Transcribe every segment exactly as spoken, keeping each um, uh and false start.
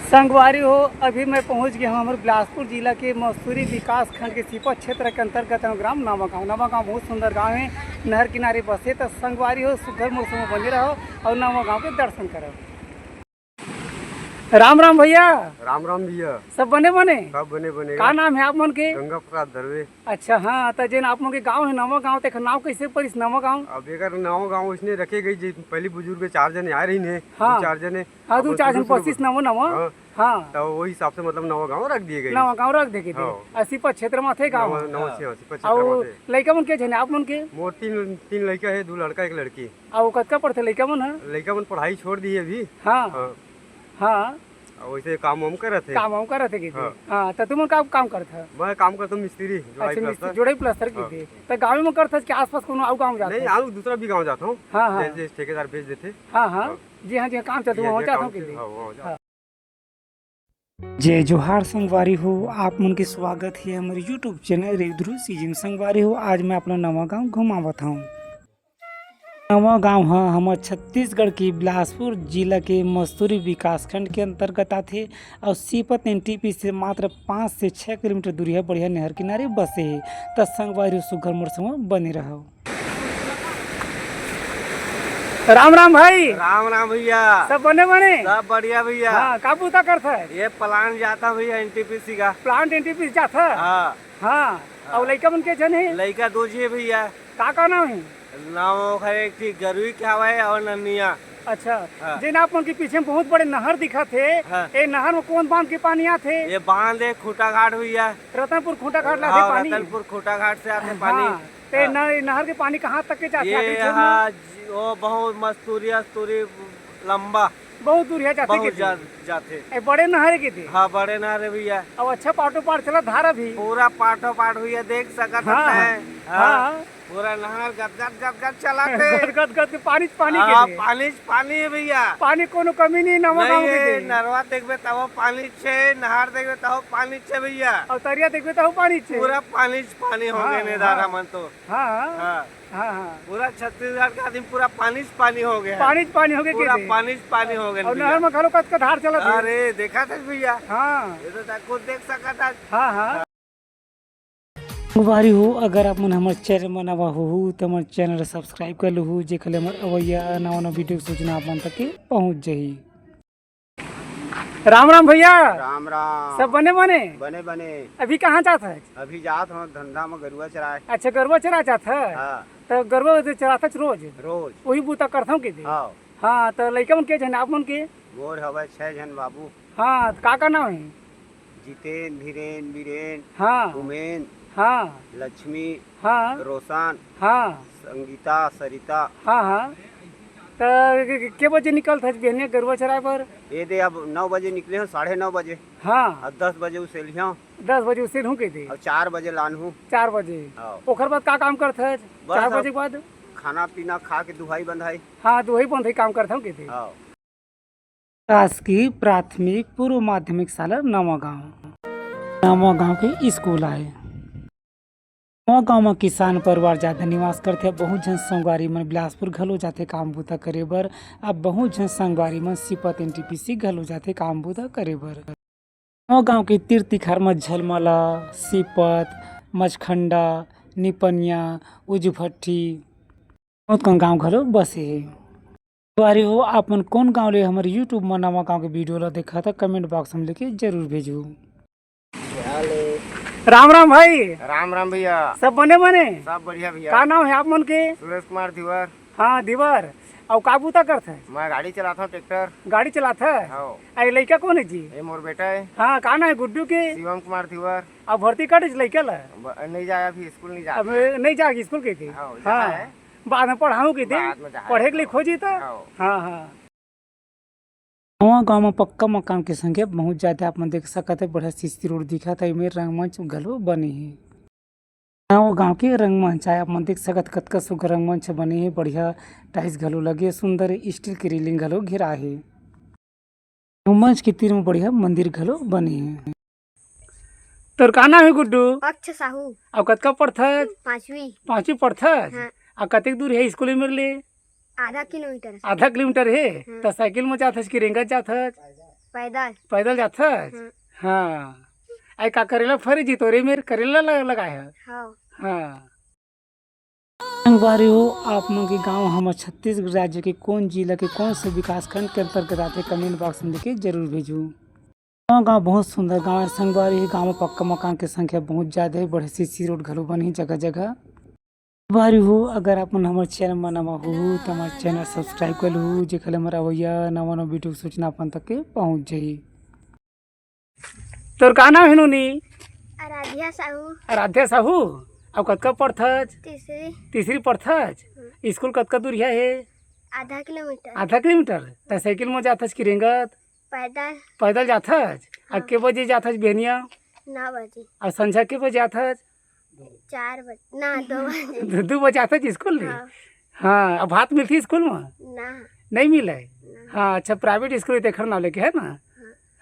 संगवारी हो, अभी मैं पहुंच गया हूं हमर बिलासपुर जिला के मस्तूरी विकास खंड के सीपत क्षेत्र के अंतर्गत ग्राम नवा गांव। नवा गांव बहुत सुंदर गांव हे, नहर किनारे बसे। त संगवारी हो, सुघर मोर संग बने रहो अउ नवा गांव के दर्शन करो। राम राम भैया। राम राम भैया। सब बने बने? सब बने बने। का नाम हे आप मन के? गंगा प्रसाद दरवे। अच्छा, हां, त जेन आप मन के गांव हे नवा गांव, तेकर नाम कइसे परिस नवा गांव? अब एकर नवा गांव इसने रखे गई, जे पहली बुजुर्ग चार जने आए रहिन हे, हाँ। दू चार जने। हाँ, दू चार जन पसिस नवा नवा। हाँ। हाँ। त वही हिसाब से मतलब नवा गांव रख दिए गए। नवा गांव रख दे के दे। हाँ। अ सीपत क्षेत्र म थे गांव। नवा, नवा हाँ। से, हाँ, सीपत क्षेत्र अउ म थे। लइका मन के झन हे आप मन के? मोर तीन, तीन लइका हे, दू लड़का, एक लड़की। अउ कतका पढ़थे लइका मन ह? लइका मन पढ़ाई छोड़ दिए अभी। हाँ। हाँ। हाँ। अउ वैसे काम वाम करत हे। काम वाम करत हे कि हाँ। हाँ, त तुमन का काम करत ह? मैं काम करता हूँ मिस्त्री, जोड़ाई अच्छा, मिस्त्री, प्लास्टर। जोड़ाई प्लास्टर की हाँ। दे। त गाँव म करत ह कि आसपास कोनो अउ गाँव जात नहीं, ह? आलू दूसरा भी गाँव जाता हूँ। हाँ, हाँ। जैसे ठेकेदार भेज देते। हाँ, हाँ। हाँ। जी हाँ, जी हाँ, काम चलत जी हाँ, वहाँ जी हाँ, जात काम हूँ कि चलत, दे। हाँ, वहाँ जाता हूँ। हाँ। जय जोहार संगवारी हो, आप मन के स्वागत हे हमर YouTube चैनल रेवदुरू सीजन। संगवारी हो, आज मैं अपना नवा गांव घुमावत हूँ। नवा गांव ह हमर छत्तीसगढ़ के बिलासपुर जिला के मस्तूरी विकासखंड के अंतर्गत आथे अउ सीपत एनटीपी से मात्र पाँच से छः किलोमीटर दूरी ह बढ़िया नहर किनारे बसे हे। त संगवारी हो, सुघर मोर संग बने रहो। राम राम भाई। राम राम भैया। सब बने बने? सब बढ़िया भैया। हाँ, का बूता करत ह? ये प्लांट जाता भैया एनटीपीसी का। प्लांट एनटीपीसी जात ह? हाँ। हाँ। हाँ। अउ लइका मन के झन हे? लइका दो झी हे भैया। का का नाम हे? नाम ओखर एक ठी गरुई के हवय अउ नन्निया। अच्छा। हाँ। जेन आप मन के पीछे म बहुत बड़े नहर दिखत हे, हाँ। ए नहर म कोन बांध के पानी आथे? ये बांध हे खूंटाघाट भैया। रतनपुर खूंटाघाट ला हाँ, पानी? रतनपुर खूंटाघाट से आथे हाँ। पानी। ते हाँ। न-, नहर के पानी कहाँ तक के जाथे ये आखिरी छोर म? यहाँ ज-, वो बहुत मस्तूरी अस्तूरी लंबा। बहुत दूर हे जाथे बहुत के जा-, जी? जाथे। ए बड़े नहर हे के दे? हाँ, बड़े नहर हे भैया। अब अच्छा पाटो पाट चला धारा भी। पूरा पाटो पाट भैया देख सकत हाँ, हस हाँ। हाँ। हाँ। पूरा नहर गदगद गदगद चलत हे। गदगद गदगद पानी च पानी हाँ, के दे। पानी च पानी हे भैया। पानी कोनो कमी नहीं नवा गाँव के हे, दे। नरवा देखबे तब पानी छे, नहर देखबे तब पानी छे भैया। अउ तरिया देखबे तब पानी छे। पूरा पानी च पानी हो हाँ, गए ने हाँ। दादा मन तो। हाँ, हाँ। हाँ। हाँ, हाँ। पूरा छत्तीसगढ़ के आदमी पूरा पानी च पानी हो गया है। पानी च पानी हो गया पूरा के दे। पानी च पानी हो गया अउ भैया। नहर में घलो कतका धार चलत हे। अरे, देखा था भैया। हाँ। ये तो ता खुद देख सकत हस। हाँ, हाँ। संगवारी हो, अगर आप मन हमर चैनल म नवा होहू, त हमर चैनल ल सब्सक्राइब कर लूहू, जेकर ले हमर अवइया नवा नवा वीडियो के सूचना आप मन तक के पहुँच जाही। राम राम भैया। राम राम। सब बने बने? बने बने। अभी कहाँ जात हस? अभी जात हूँ धंधा म गरुआ चराए। अच्छा, गरुआ चराए जात ह? हाँ। त गरुआ तो चराथच रोज? रोज। वही बूता करथव के दे? हाँ। हाँ, त लइका मन के झन आप मन के? मोर हवय छह झन बाबू। हाँ, त का का नाम हे? जितेन, धीरेन, बीरेन, हाँ। उमेन, हाँ। लक्ष्मी, हाँ। रोशन, हाँ। संगीता, सरिता। हाँ, हाँ। त के, के, के बजे निकलथस बिहनिया गरुआ चराए बर? ये दे अब नौ बजे निकले हूँ, साढ़े नौ बजे। हाँ। अब दस बजे उसेलिहूँ। दस बजे उसेलहूँ कहि दे। अब चार बजे लानहूँ। चार बजे। हाँ। ओखर बाद का काम करथस? बस चार अब बजे के बाद? खाना पीना खा के दुहाई बंधाई। हाँ, दुहाई बंधाई काम करथव कहि दे। हाँ। शासकीय प्राथमिक पूर्व माध्यमिक शाला नवा गांव। नवा गांव के स्कूल आय। नवा गांव म किसान परिवार जादा निवास करथे। बहुत झन संगवारी मन बिलासपुर घलो जाथे काम बूता करे बर। अब बहुत झन संगवारी मन सीपत एनटीपीसी घलो जाथे काम बूता करे बर। नवा गांव के तीर तिखार म झलमला, सीपत, मचखंडा, निपनिया, उजुभट्टी, बहुत कन गांव घलो बसे हे। संगवारी हो, आप मन कोन गांव ले हमर YouTube म नवा गांव के वीडियो ला देखत ह, comment box म लिख के जरूर भेजहू। राम राम भाई। राम राम भैया। सब बने बने? सब बढ़िया भैया। का नाम हे आप मन के? सुरेश कुमार धीवर। हाँ, धीवर। अउ का बूता करथस? मैं गाड़ी चलाथव, ट्रैक्टर। गाड़ी चलाथस? हाँ। अउ लइका कोन हे जी? ये मोर बेटा हे। हाँ, का नाम हे गुड्डू के? शिवम कुमार धीवर। अउ भर्ती कर दिस लइका ला? ब-, नहीं जाय, अभी स्कूल नहीं जात। अब नहीं जाय स्कूल कहि दे? हाँ, हाँ। जाय। बाद म पढ़ाहूँ कहि दे? बाद म जाय। पढ़े के लिए खोजी त? हाँ। हाँ, हाँ। नवा गांव म पक्का मकान के संख्या बहुत जादा, आप मन देख सकत हे, बढ़िया सीसी रोड दिखत हे, एमे रंगमंच घलो बने हे। नवा गांव के रंगमंच आय, आप मन देख सकत, कतका सुघर रंगमंच बने हे, बढ़िया टाइल्स घलो लगे, सुंदर स्टील के रेलिंग घलो घेरा हे। रंगमंच के तीर म बढ़िया मंदिर घलो बने हे। तोर का नाम हे गुड्डू? अक्ष साहू। अउ कतका पढ़थस? पांचवी। पांचवी पढ़थस? हाँ। अउ कतेक दूर हे स्कूल मेर ले? आधा किलोमीटर। आधा किलोमीटर हे? हाँ। त साइकिल म जाथस कि रेंगत जाथस? पैदल। पैदल जाथस? हम्म। हाँ। अई का करेला फरे जी तोरे मेर करेला ल-, लगाए हे? हाँ। हाँ। संगवारी हो, आप मन के गांव हमर छत्तीसगढ़ राज्य के कौन जिला के कौन से विकासखंड के अंतर्गत आथे, comment box में लिख के जरूर भेजू। गांव, गांव बहुत सुंदर गांव हे संगवारी हो। गांव में पक्का मकान के संख्या बहुत ज्यादा हे, बढ़िया CC road घलो बने हे जगह जगह। संगवारी हो, अगर आप मन हमर channel में नवा हो तो हमर channel subscribe कर लू, जेकर ले हमर अवइया नवा नवा video के सूचना अपन तक के पहुंच जाही। तोर का नाम हे नोनी? आराध्या साहू। आराध्या साहू। अउ कतका पढ़थस? तीसरी। तीसरी पढ़थस? हम्म। स्कूल कतका दूरिहा हे? आधा किलोमीटर। आधा किलोमीटर? त साइकिल म जाथस कि रेंगत? पैदल। पैदल जाथस? अउ हाँ। के बजे जाथस बिहनिया? नौ बजे। अउ संझा के बजे आथस? चार बजे, ना, दो बजे। दू, दू बजे आथस स्कूल ले? हाँ। हाँ, अउ भात मिलथे स्कूल म? ना। नइ मिले? ना। हाँ, अच्छा, private स्कूल हे तेखर नाम लेके, हे ना?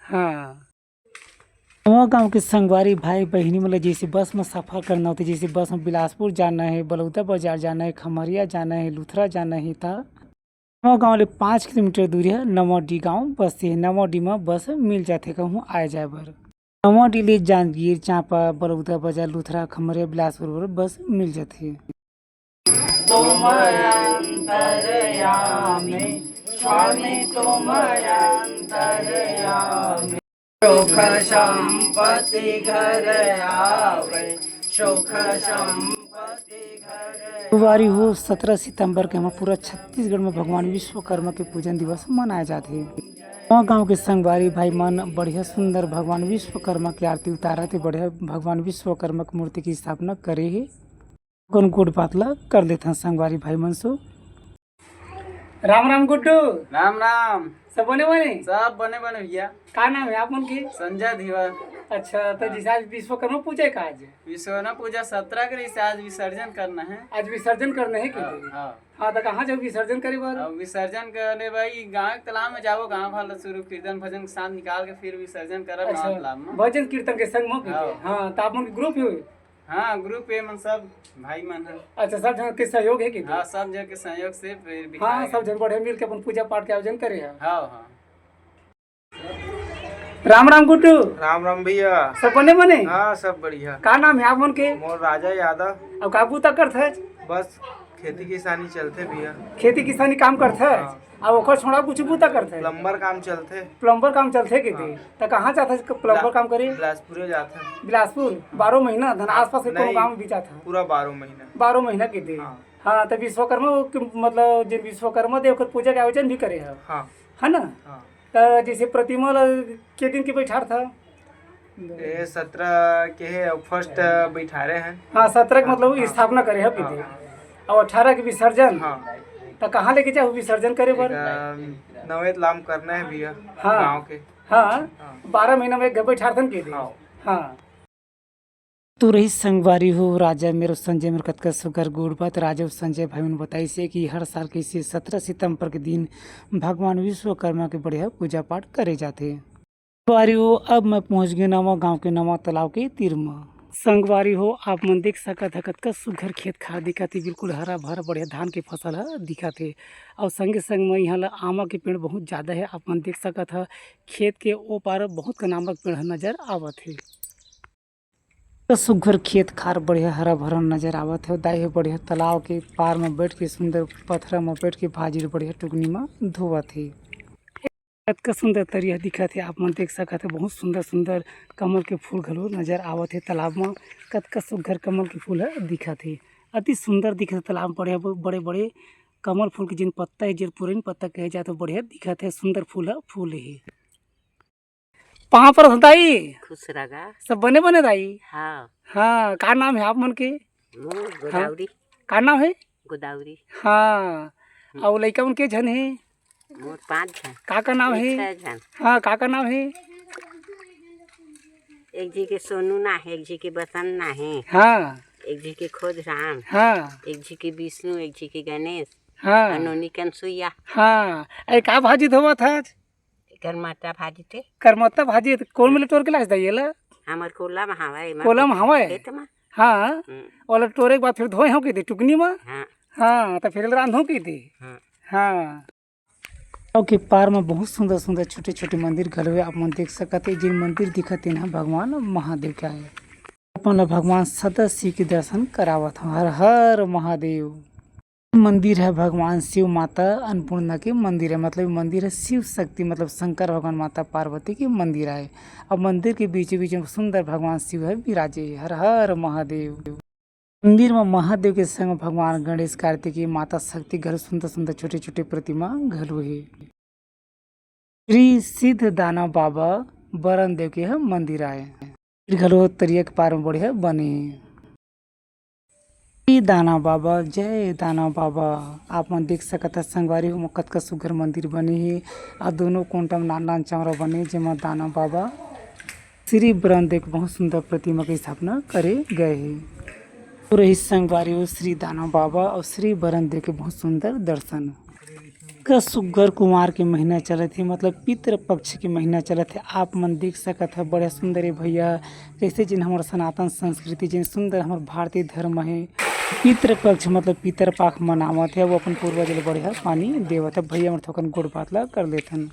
हाँ। हाँ। नवा गांव के संगवारी भाई बहिनी मन ल जइसे बस म सफर करना होथे, जइसे बस म बिलासपुर जाना हे, बलौदा बाजार जाना हे, खमरिया जाना हे, लुथरा जाना हे, त नवा गांव ले पाँच किलोमीटर दूरी हे नवाडी गांव बसथे। नवाडी म बस मिल जाथे कहूं आए जाए बर। नवाडी ले जांजगीर, चांपा, बलौदा बाजार, लुथरा, खमरिया, बिलासपुर बर बस मिल जाथे। तुम अंतर्यामी, स्वामी तुम अंतर्यामी। सुख संपत्ति घर आवे, सुख संपत्ति घर। संगवारी हो, सत्रह सितंबर के हमर पूरा छत्तीसगढ़ में भगवान विश्वकर्मा के पूजन दिवस मनाए जाथे। नवा गांव के संगवारी भाई मन बढ़िया सुंदर भगवान विश्वकर्मा के आरती उतारत हे, बढ़िया भगवान विश्वकर्मा के मूर्ति के स्थापना करे हे। कौन गोठ बात ला कर लेथन संगवारी भाई मन सो। राम राम गुड्डू। राम राम। सब बने बने? सब बने बने भैया। का नाम हे आप मन के? संजय धीवर। अच्छा, त जइसे आज विश्वकर्मा पूजा हे का आज? विश्वकर्मा पूजा सत्रह के रहिसे, आज विसर्जन करना हे। आज विसर्जन करना हे कि? हाँ, हाँ। हाँ, त कहाँ जाहू विसर्जन करे बर? अब विसर्जन करे बर गाँव के तालाब में जाबो, गाँव भर ला सुरू कीर्तन भजन के साथ निकाल के फिर विसर्जन करब अच्छा, गाँव तालाब में। भजन कीर्तन के संग में कीर्तन। हाँ। हाँ, त आप मन के group हे? हाँ, group हे, मन सब भाई मन हे। अच्छा, सब झन के सहयोग हे कि? हाँ, सब झन के सहयोग से फिर हाँ, बिहार सब झन बढ़िया मिल के अपन पूजा पाठ के आयोजन करे हे। हाँ, हाँ। राम राम गुड्डू। राम राम भैया। सब बने बने? हाँ, सब बढ़िया। का नाम हे आप मन के? मोर राजा यादव। अउ का बूता करथस? बस खेती किसानी चलथे भैया। खेती किसानी काम करथस? हाँ। अउ ओकर छोड़ा कुछ बूता करथे? Plumber काम चलथे। Plumber काम चलथे के हाँ। दे? त कहाँ जाथस plumber बिला-, काम करे? बिलासपुरे जाथन। बिलासपुर? बारह महीना धन आसपास के कोनो नहीं, गाँव में भी जाथस? पूरा बारह महीना। बारह महीना के दे? हाँ। हाँ, त विश्वकर्मा के, मतलब, जेन विश्वकर्मा दे ओकर पूजा के आयोजन भी करे हे? हाँ। हे ना? हाँ। त जइसे प्रतिमा ला के दिन के बैठारथस? ए, सत्रह के हे, अउ first बैठारे हे। हाँ, सत्रह के मतलब हाँ। स्थापना करे हे हाँ। कि दे? अउ अठारह के विसर्जन? हाँ। त कहाँ लेके जाहू विसर्जन करे बर? एक, अ, नवे तालाब करना हे भैया, हाँ। गाँव के। हाँ, हाँ। बारह महीना में एक घर बैठारथन के दे? हाँ। हाँ। तो रहिस संगवारी हो, राजा मेर अउ संजय मेर कतका सुघर गोठ बात। राजा अउ संजय भाई मन बताइस हे कि हर साल कइसे सत्रह सितंबर के दिन भगवान विश्वकर्मा के बढ़िया पूजा पाठ करे जाथे। संगवारी हो, अब मैं पहुंच गेंव नवा गांव के नवा तालाब के तीर म। संगवारी हो, आप मन देख सकत ह कतका सुघर खेत खार दिखत हे, बिल्कुल हरा भरा बढ़िया धान के फसल ह दिखत हे। अउ संगे संग म इहां ला आमा के पेड़ बहुत ज्यादा हे, आप मन देख सकत ह खेत के ओ पार बहुत कन आमा के पेड़ ह नजर आवत हे। सुघर खेत खार बढ़िया हरा भरा नजर आवत हे। दाई ह बढ़िया तालाब के पार म बैठ के सुंदर पथरा म बैठ के भाजी ल बढ़िया टुकनी म धोवत हे। कतका सुंदर तरिया दिखत हे, आप मन देख सकत हे, बहुत सुंदर सुंदर कमल के फूल घलो नजर आवत हे तालाब म। कतका सुघर कमल के फूल ह दिखत हे, अति सुंदर दिखत हे तालाब म। बढ़िया ब-, बड़े बड़े कमल फूल के जेन पत्ता हे, जेन पुरैन पत्ता कहे जाथे, बढ़िया दिखत हे, सुंदर फूल ह फूले हे। पाँव परत हंव दाई। खुश रह गा। सब बने बने दाई? हाँ। हाँ, का नाम हे आप मन के? मोर हाँ। गोदावरी। का नाम हे? गोदावरी। हाँ। हम्म। अउ लइका मन के झन हे? मोर पाँच झन। का का नाम हे? छह झन। हाँ, का का नाम हे? एक झी के सोनू ना हे, एक झी के बसंत ना हे। हाँ। एक झी के खोजराम। हाँ। एक झी के विष्णु, एक झी के गणेश। हाँ। अउ नोनी कनसुइया। हाँ। अरे का भाजी धोवत हस? करमत्ता भाजी ते। करमत्ता भाजी ते कोन मेर ले टोर के लाइस दाई एला? हमर कोला म हवय, एमा कोला म हवय? खेत म। हाँ। हम्म। ओला टोरे के बाद फिर धोए हंव कहिथे टुकनी म? हाँ। हाँ, त फिर एला रांधहूं कहिथे? हाँ। हाँ। गाँव के पार म बहुत सुंदर सुंदर छोटे छोटे मंदिर घलो हे। आप मन देख सकत हे, जेन मंदिर दिखत हे ना, भगवान महादेव के आय। अपन ला भगवान सदा शिव के दर्शन करावत हव। हर हर महादेव। मंदिर है भगवान शिव माता अन्नपूर्णा के मंदिर है, मतलब मंदिर है शिव शक्ति, मतलब शंकर भगवान माता पार्वती के मंदिर आय। अब मंदिर के बीचों बीच में सुंदर भगवान शिव है विराजे। हर हर महादेव। मंदिर म महादेव के संग भगवान गणेश, कार्तिकेय, माता शक्ति घलो सुंदर सुंदर छोटे छोटे प्रतिमा घलो हे। श्री सिद्ध दानव बाबा बरन देव के ह मंदिर आय। फिर घलो तरिया के पार म बढ़िया बने हे। श्री दानव बाबा, जय दानव बाबा। आप मन देख सकत ह संगवारी हो, कतका सुघर मंदिर बने हे। आ दोनों कोंटा म नान नान चौरा बने, जेमा दानव बाबा श्री बरन देव के बहुत सुंदर प्रतिमा के स्थापना करे गए हे। तो रही संगवारी हो श्री दानव बाबा और श्री बरन देव के बहुत सुंदर दर्शन। का सुग्घर कुमार के महीना चलत हे, मतलब पितृ पक्ष के महीना चलत हे। आप मन देख सकत ह, बड़े सुंदर हे भैया, जैसे जिन हमर सनातन संस्कृति, जिन सुंदर हमर भारतीय धर्म हे, पितृ पक्ष मतलब पितर पाख मनावत हे, वो अपन पूर्वज ल बढ़िया पानी देवत हे। भैया मन थोकन गोड़ बात ला कर लेथन।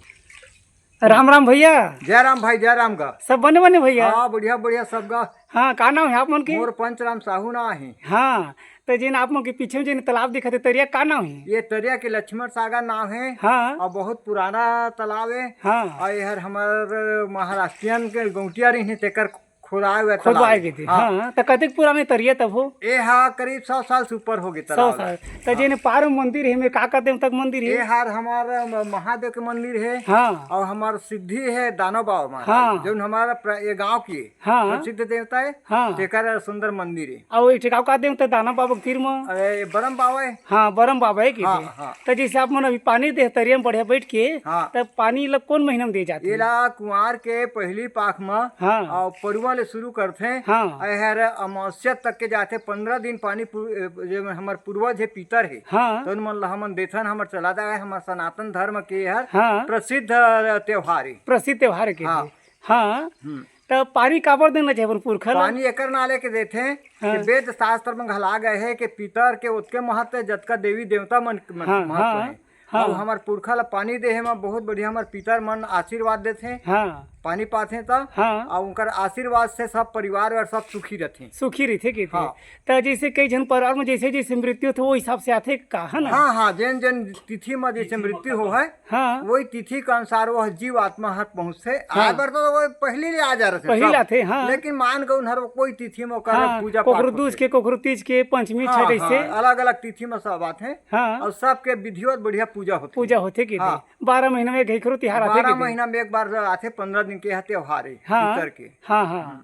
राम राम भैया। जय राम भाई, जय राम का। सब बने बने भैया? हाँ, बढ़िया बढ़िया सब गा। हाँ, का नाम हे आप मन के? मोर पंचराम साहू नाम हे। हाँ, तो जिन आप मन के पीछे में जिन तालाब दिखत हे, तरिया का नाम हे? ये तरिया के लक्ष्मण सागर नाम हे। हाँ। और बहुत पुराना तालाब हे। हाँ। और ये हर हमर महाराष्ट्रियन के गौटिया रहिन हे, तेकर खोदाए हुआ तालाब खोदवाए हे। गए थे। हाँ। हाँ, तो कतेक पुराने तरिया तब हो? ये हा करीब सौ साल से ऊपर हो गए सौ तालाब। साल। तो हाँ। जेने पार में मंदिर हे, में का का देवता के मंदिर हे? ये हर हमार म-, महादेव के मंदिर हे। हाँ। और हमार सिद्धि हे दानव बाबा महाराज, हाँ। जौन हमारा प्र-, ये गांव की हाँ। प्रसिद्ध देवता हे। हाँ। तेकर सुंदर मंदिर हे। और एक ठे का का देवता दानव बाबा के तीर में? अरे, ये बरम बाबा हे। हाँ, बरम बाबा हे कि हाँ, हे? हाँ। तो जैसे आप मन अभी पानी देह तरिया में बढ़िया बैठ के, हाँ। तब पानी ला कौन महीना में दे जाथे? एला कुंवार के पहली पाख में हाँ। और परुआ ले शुरू करथे। हाँ। एहर अमावस्या तक के जाथे, पंद्रह दिन पानी पु-, ए, जे हमर पूर्वज हे, पितर हे, हाँ। तो उन मन ला हमन देथन, हमर चला आए, हमर सनातन धर्म के हर हाँ। प्रसिद्ध त्योहार हे। प्रसिद्ध त्योहार के हाँ। हे। हाँ। हम्म। त पानी काबर देना चाही अपन पुरखा ला? पानी एकर नाले के देथे हाँ। कि वेद शास्त्र में घला गए हे कि पितर के ओतके महत्व हे, जतका देवी देवता मन, मन हाँ, महत्व हाँ, हे। हाँ। अब हमर पुरखा ला पानी देहे में बहुत बढ़िया हमर पितर मन आशीर्वाद देथे। हाँ। पानी पाथे त हाँ। अउ उनकर आशीर्वाद से सब परिवार और सब सुखी रथे। सुखी रथे के हाँ। त जैसे कई झन परिवार में जैसे जैसे मृत्यु होथे, वो हिसाब से आथे का, है ना? हाँ, हाँ, जेन जेन तिथि में जैसे मृत्यु हो है, हाँ। वही तिथि के अनुसार वो जीव आत्मा हर पहुँचथे। हाँ। आए बर तो वो पहली ले आ जा रहे थे पहली सब। आथे, हाँ। लेकिन मान के उन्हर कोई तिथि में ओकर हाँ, पूजा पाठ कोकरो दूज होथे। के, कोकरो तीज के, पंचमी, हाँ, छठ, ऐसे। हाँ, अलग-अलग तिथि में सब आथे। हाँ। और सबके विधिवत बढ़िया पूजा होथे। पूजा होथे कि हाँ। नहीं? बारह महीना में एक घई करो तिहार आथे बारह कि नहीं? महीना में एक बार आथे, पंद्रह दिन के यह त्योहार है, हाँ। पितर के। हाँ, हाँ। हम्म।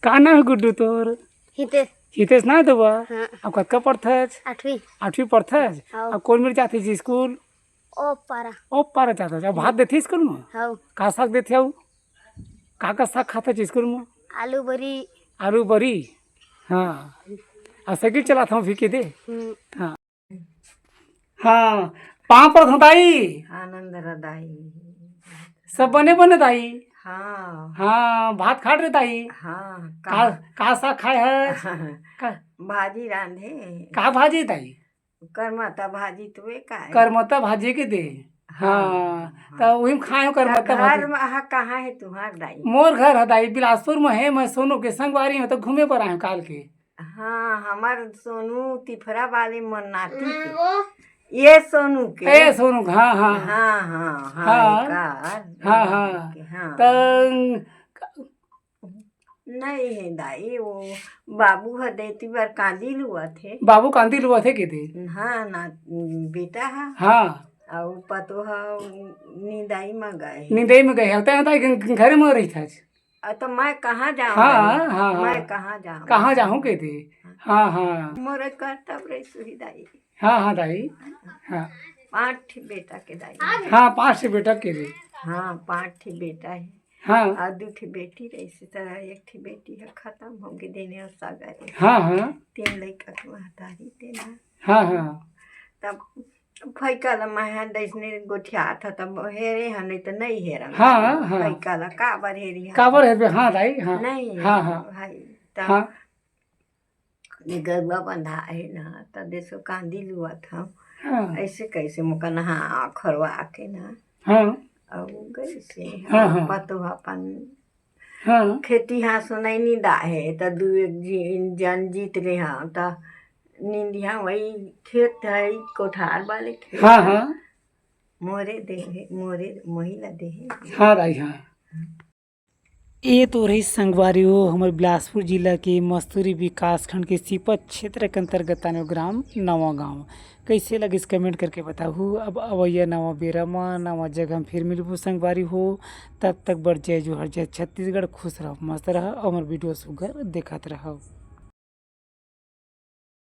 का नाम हे गुड्डू तोर? हितेश। हितेश ना हे तो बा? हाँ। अब कतका पढ़थस? आठवीं। आठवीं पढ़थस? हाँ। अब कौन मेर जाथे जी स्कूल? ओ पारा। ओ पारा जाथस। अब भात देथे स्कूल में? हाँ। का साग देथे अउ? का का साग खाथस स्कूल में? आलू बरी। आलू बरी? हाँ। आ साइकिल चलाथस फिर के दे? हम्म। हाँ। हाँ, पाँव परत हँव दाई। आनंद रह दाई। सब बने बने दाई। हाँ। हाँ, भात खात रे दाई। हाँ, का, का का साग खाए हस? का? भाजी रांधे। का भाजी दाई? करमता भाजी तुवे का हे? करमता भाजी के दे। हाँ, हाँ, हाँ। त उही में खाए हँव करमता भाजी। घर में, हाँ, कहाँ हे तुम्हार दाई? मोर घर हे दाई, बिलासपुर में हे, मैं सोनू के संगवारी हँव, त घूमे बर आए हँव काल के। हाँ, हमार सोनू तिफरा वाले मन नाती के। हाँ, वो। ये सोनू के। ए सोनू के, हाँ, हाँ। हाँ, हाँ, हाँ, हाँ। एकर। हाँ, हाँ। के, हाँ। त नहीं हे दाई, वो बाबू ह देती बर कांदी लुआथे। बाबू कांदी लुआथे के दे? हाँ, ना, बेटा ह। हाँ। अउ पतोह निंदाई म गए हे। निंदाई म गए हे, त दाई घरे म रहिथस। अ, त मैं कहाँ जाहूँ हाँ, भाई? हाँ, हाँ। मैं कहाँ जाहूँ? कहाँ जाहूँ कहिथे? हाँ, हाँ। मोर करतब रहिस उही दाई। हाँ, हाँ, दाई। हाँ। पाँच ठी बेटा के दाई। हाँ, पाँच ठी बेटा के रे। हाँ, पाँच ठी बेटा हे। हाँ। अउ दू ठी बेटी रहिस, त एक ठी बेटी ह खतम होगे, देने अउ सगा रहिस। हाँ, हाँ। तीन लइका के महतारी तेला। हाँ, हाँ। तब फइका ल मैं ह दइसने गोठियात ह, तब हेरे ह, नहीं त नहीं हेरन। हाँ, हाँ। फइका ल काबर हेरी ह? काबर हेरबे? हाँ, दाई, हाँ। नहीं हाँ, हाँ। भाई, तब हाँ। ये गरुआ बंधा हे ना, त देसो कांदी लुवत हव। हाँ ऐसे कैसे मोका नहा खरवा के ना, हाँ अउ गइसे हाँ, हाँ। पतोह अपन हाँ खेती हाँ सुनाई निंदा हे, त दू एक जी- जन जीत ले हाँ, त निंदिया वही खेत है, कोठार वाले खेत हाँ है। हाँ मोरे दे हे, मोरे मोही ला दे हे। हाँ दाई हाँ। ये तो रही संगवारी हो हमर बिलासपुर जिला के मस्तूरी विकासखंड के सीपत क्षेत्र के अंतर्गत आने ग्राम नवा गांव। कैसे लगिस कमेंट करके बताहू। अब अवैया नवा बेरा म नवा जगह म फिर मिलबू संगवारी हो। तब तक बर जय जोहार, जय छत्तीसगढ़। खुश रहो, मस्त रहो, हमर वीडियो सुगर देखत रहो।